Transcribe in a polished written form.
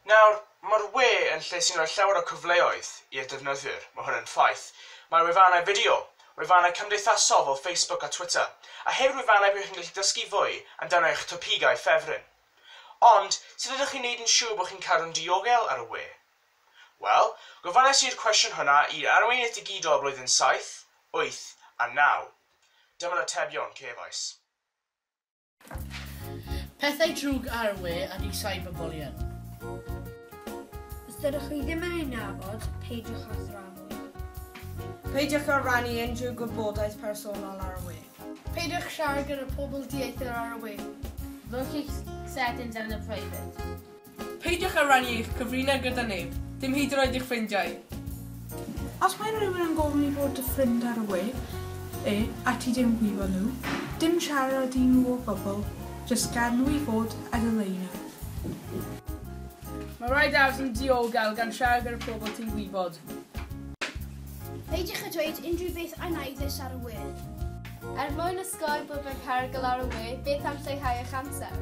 Nawr, mae'r we yn lle sy'n rhoi llawer o cyfleoedd i'r defnyddwyr, mae hwn yn ffaith. Mae wefannau fideo, wefannau cymdeithasol fel Facebook a Twitter, a hefyd wefannau ble chi'n gallu dysgu fwy amdano eich topigau ffefryn. Ond, sut ydych chi'n neud yn siŵr bod chi'n cadw'n diogel ar y we? Wel, gofynnais i'r cwestiwn hwnna i arweinydd digidol blwyddyn 7, 8 a 9. Dyma'r atebion cefais. Pethau drwg ar y we ydy cyberbullying. Os dydych chi ddim yn ei nabod, peidiwch â thramwy. Peidiwch â rannu unrhyw gwybodaeth personol ar y we. Peidiwch siarad gyda pobl dieithr ar y we. Rhowch eich settings yn y private. Peidiwch â rannu eich cyfrinair gyda neb, dim hyd yn oed eich ffrindiau. Os mae rhywun yn gofyn i fod dy ffrind ar y we, a ti dim gwybod nhw, dim siarad i nhw o gwbl, jyst gad nhw i fod a dileu nhw. Mae rhaid aros yn diogel gan siarad gyda pobl ti'n gwybod. Peidiwch â dweud unrhyw beth anweddus ar y we. Er mwyn osgoi bod mewn perygl ar y we, beth am lleihau eich amser?